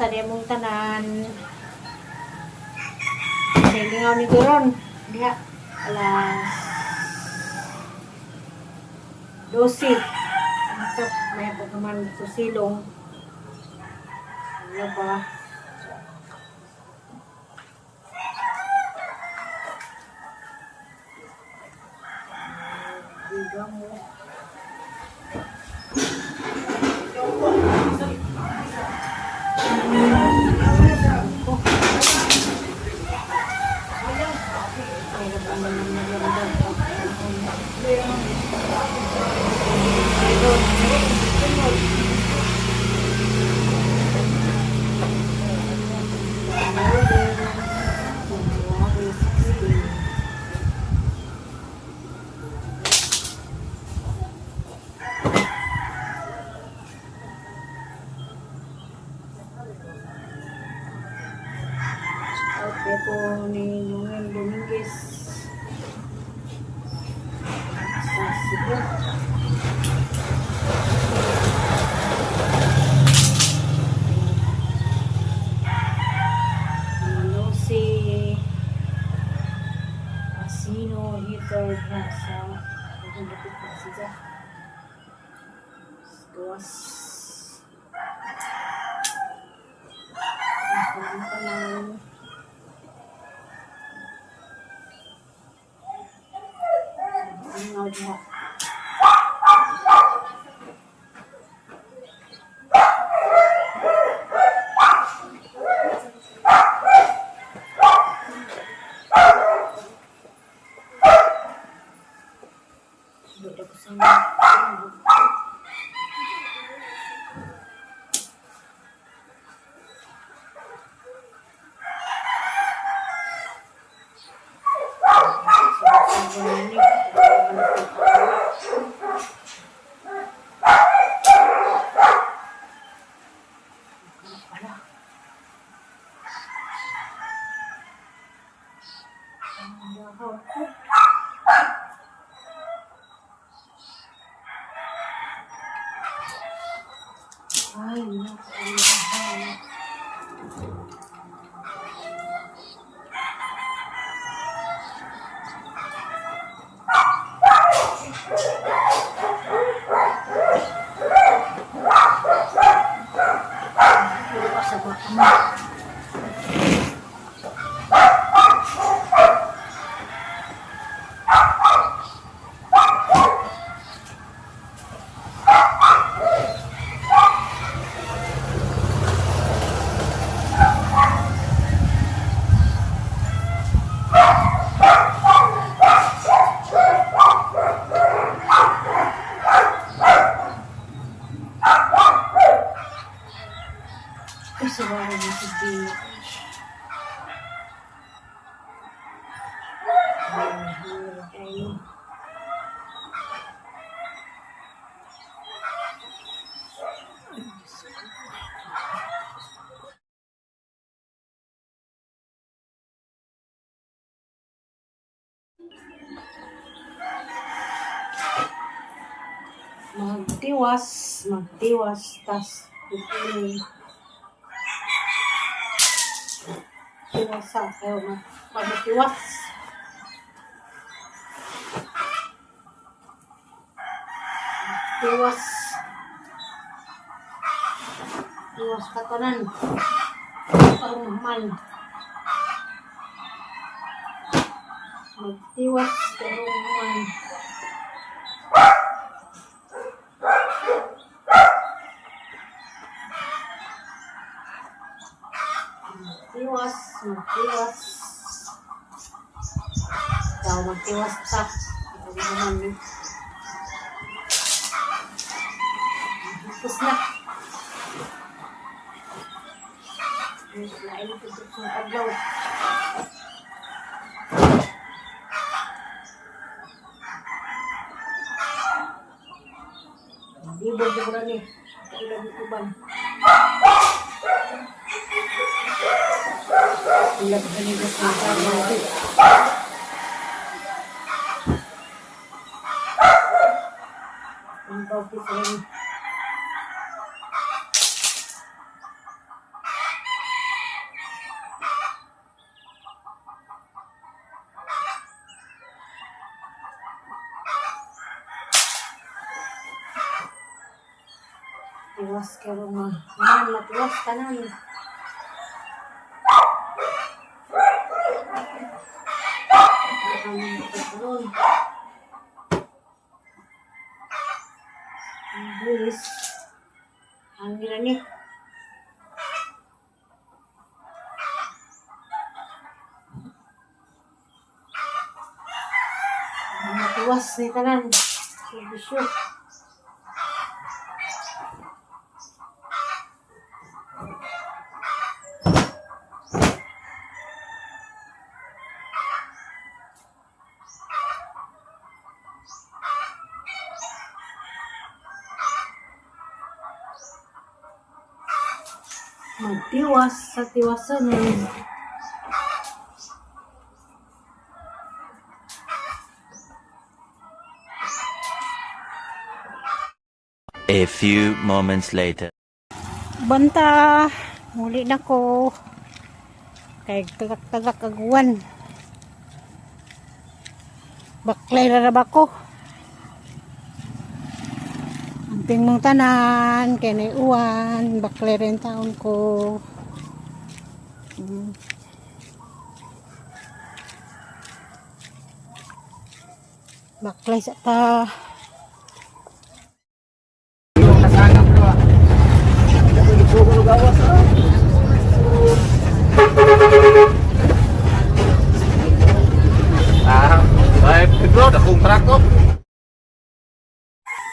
Kumusta di mong tanan? Sa ni Goron. Diha, alas 12. Ito, may pagkaman dito silong. Ano ba? Biga mo. Ko. Ay, naman naman naman. January 16. Out po ni Noel Dominguez sa Cebu. Ano si Asino Heater na sa Magandapit na siya. Gawas. Ang tanan. Ang diha. Dito ko sa Ay, naku, ay. Sa baka. Ay, suwara mo sa dino. Ay, Diyos ko. Magtiwas, magtiwas, tas pipili. Tiwasa, kayo magtiwas. Tiwas. Tiwas katanan. Parang. Magtiwas karong. Magtiwas, magtiwas. Ikaw magtiwas ta. Ikaw naman ni. Tapos na. Lain ito sa adlaw. Libog ko na ni. Kailan ito ba? Ilag na ni sa adlaw. Ang tawag sa. Tiwas karon ma. Man matiwas tanan. Karon. Ang buwis. Ang granit. Ang matiwas ni tanan. Serbisyo. Magtiwas sa tiwasan eh. A few moments later. Banta, muli na ko. Kay tagak-tagak aguan. Baklay ra ba ko? Amping mong tanan, kay nay uwan, baklay rin taon ko. Baklay sa ta. Ay, bro, dakong truck.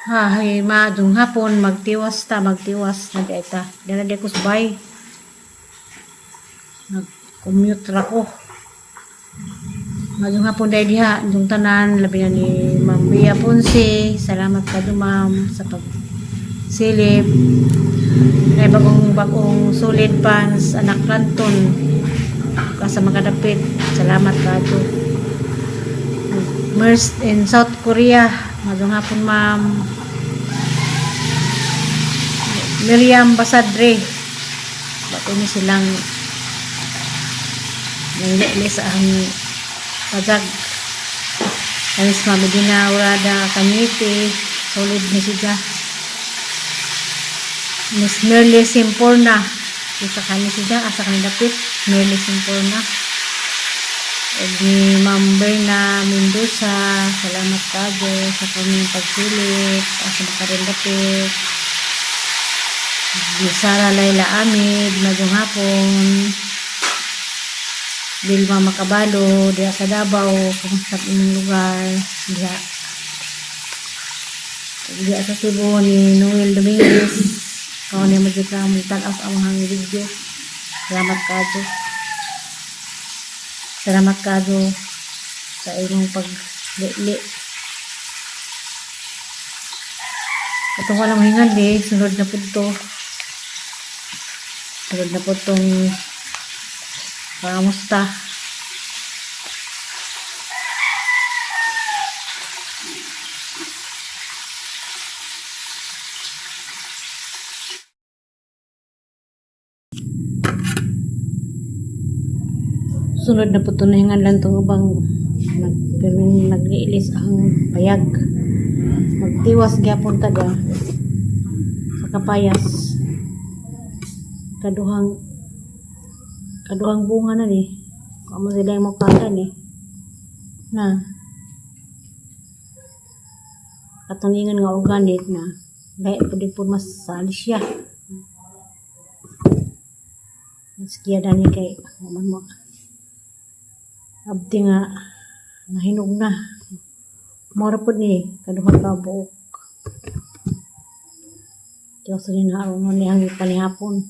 Hay, maadong hapon, magtiwas ta, magtiwas na di ta. Dala di ko subay. Nag-commute ra ko. Maadong hapon dahil diha, itong tanan, labi na ni Ma'am Bea Ponce. Salamat ka do, ma'am, sa pagsilip. May bagong bagong solid pants, anak Lanton. Ka sa makadapit. Salamat ka do. Merced in South Korea. Magandang hapon, ma'am. Miriam Basadre. Bato ni silang nangili sa ang pagag. Kanis Ma'am Medina Urada Cañete. Solid ni siya. Miss Merle Simporna. Isa kani siya. Asa kani dapit. Merle Simporna. Ug ni Ma'am Berna Mendoza, salamat kayo sa kaming pagsilip, asa makarindapit. Ni Sara Laila Amid, magong hapon. Vilma Macabalo, diha sa Davao, kumusta ang inyong lugar, diha. Diha sa Cebu ni Noel Dominguez, kaon niya magyud ka mo tan-aw sa among video. Salamat kayo. Salamat kayo sa imong paglili. Katong walang hingal eh, sunod na pud to. Sunod na pud tong pangamusta. Sunod na po ito na hingan lang itong ubang nag, nag-iilis ang payag. Magtiwas gyapon ta ga sa kapayas. Kaduhang kaduhang bunga na ni. Kamo sila yung mukha ni. Na. Katungingan nga organic na. Dahil pwede po mas sali siya. Mas kiya dani kay man mo. Abdi nga nahinog na. Mora pod ni kaduha ka buok. Tiyo sa rin haron ni ang panihapon.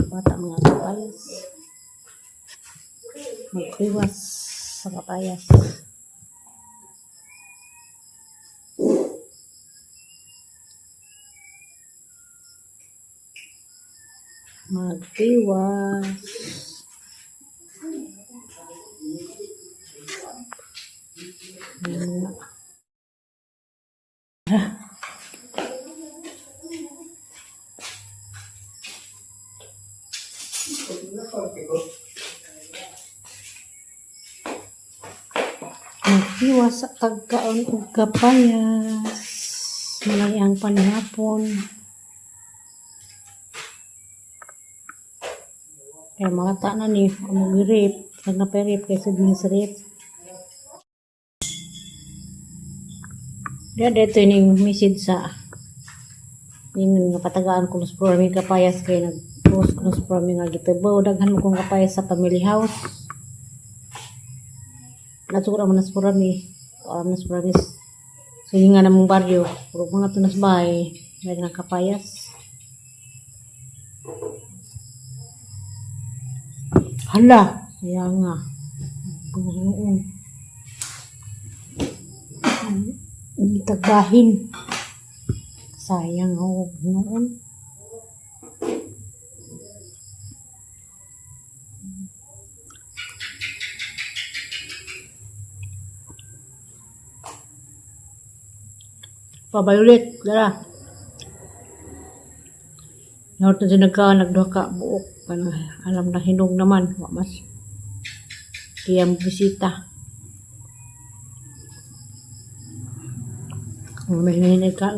Bata mga kapayas. Magtiwas sa kapayas. Magtiwas. Ayan nga. Magtiwas. Magtiwas sa tagkaon og kapayas. Malay ang panihapon. Kaya malata na ni, among rip. Pag napay-rip, kaysa din sa rip. Diya dito yung message sa yung nga patagaan ko mas programi kapayas kay nag-post ko mas programi nga gitubo daghan mo kong kapayas sa family house. Natsura mo nas programi alam nas programi. So yun nga namong baryo puro mga tunas bahay may nga kapayas. Hala, kaya nga gumunoon hindi tagbahin. Sayang ho noon. Pabayulit, dara. North na nagka, nagduha ka, buok. Kanang alam na hinog naman. Wa mas. Kaya bisita. Kung may hinahinay ka.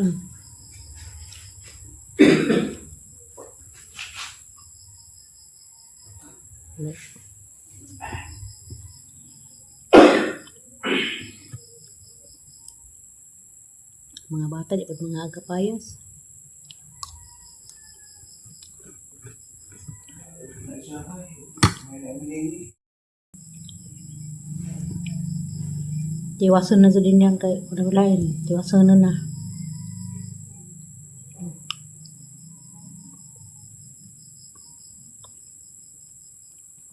Mga bata, di pa mga agapayas. Tiwason na sa din yan kay wala lain. Tiwason na na.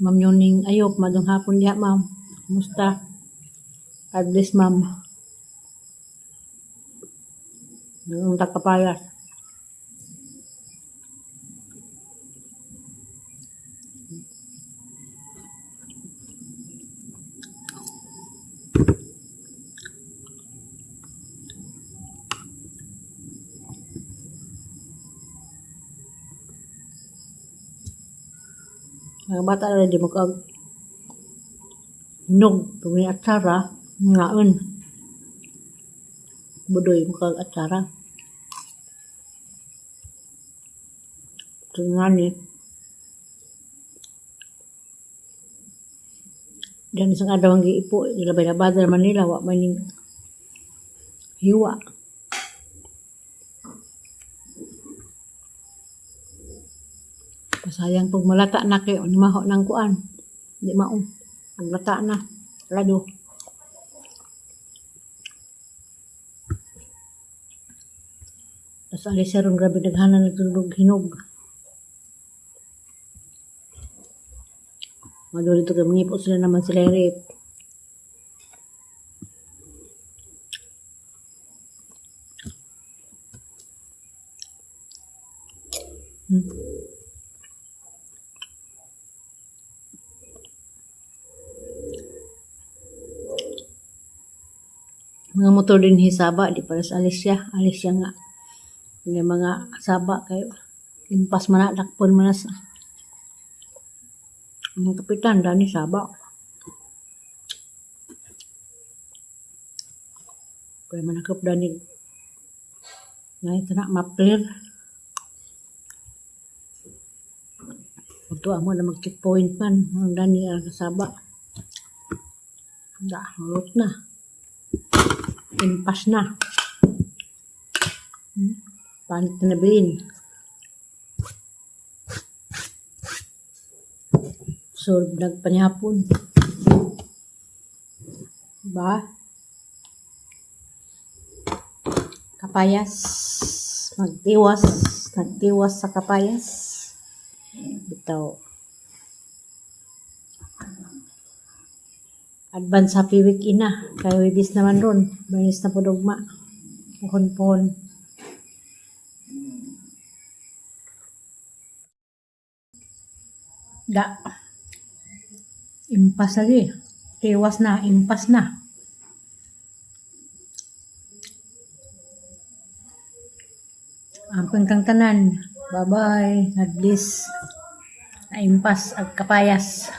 Ma'am Yoning Ayop, madong hapon diha ma'am. Kumusta? God bless, ma'am. Yung takapayas. Mga bata na di mo kag hinog pag may atsara ngaon. Budoy mo kag atsara. Ito nga ni. Diyan isang adlaw ang giipo, gilabay-labada naman nila, wa man yung hiwa. Pasayang pag malata na kayo, maho ng kuan. Di mao. Paglata na. Lado. Tapos alis ron, grabe daghanan nagtulog hinog. Maduri ito kay mangipo sila naman sila yung rape. Mga motor din hisaba, di para sa Alicia. Alicia nga. Hindi mga saba kayo. Impas man na, dakpon man na sa. Mga kapitan, dani saba. Kaya manakap dani. Ngay ito na, maplir. Ito amo na mag-checkpoint man. Ang dani ang saba. Da, hulot na. Impas na. Panit na nabilin. So, nagpanihapon. Ba? Kapayas. Magtiwas. Nagtiwas sa kapayas. Bitaw. Advance happy week ina. Kay wibis naman ron. Banis na po dugma. Puhon-puhon. Da. Impas lagi. Tiwas na, impas na. Ampun kang tanan. Bye-bye. God bless. Impas ag kapayas.